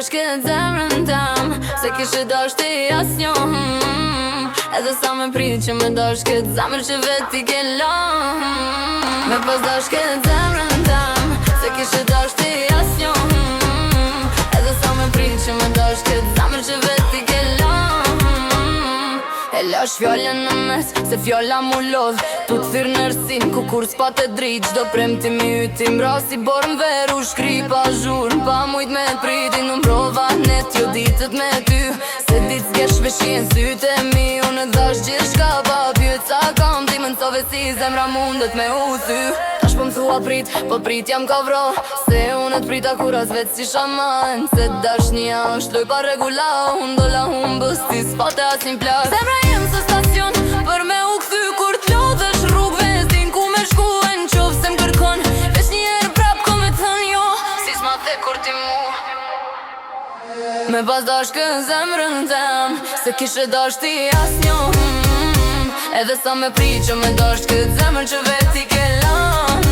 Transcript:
dash këtë zemrën tem S'e kishe dash ti asnjë Edhe sa me prit që me dash këtë zemër që vetë ti ke lan. Me pas dash këtë zemrën tem S'e kishe dash ti asnjë Edhe sa me prit që me dash këtë zemër që vetë ti ke lan. E lash fjallën në mes, se fjalla mu lodh. Tu të thirë nërsin, ku kur s'pat e drit. Çdo premtim i yti m'ra si borë n'verë. U shkri pa zhurmë, pa mujt me priti. Numrova net, jo ditët me ty. Se ditë s'kesh me shien sytë e mi. Unë dhash gjithçka pa pyet sa kam. Ti më mësove si zemra mundet me u thy. Tash po m'thua prit, po prit jam ka vro. Se unë të prita kur as vetë s'isha man. Se dashnia është loj pa rregulla. Unë dola humbës, ti s'pate asnjë plan. Zemra jem s'o stacion, për me u kthy kur t'lodhesh rrugëve s'din ku me shku. E n'qoftë se m'kërkon, veç një herë prap ko me thën jo. Si s'ma the kur ti mu. Me pas dash këtë zemrën tem, s'e kishe dash ti asnjë. Edhe sa me prit që me dash këtë zemër që vetë ti ke lan.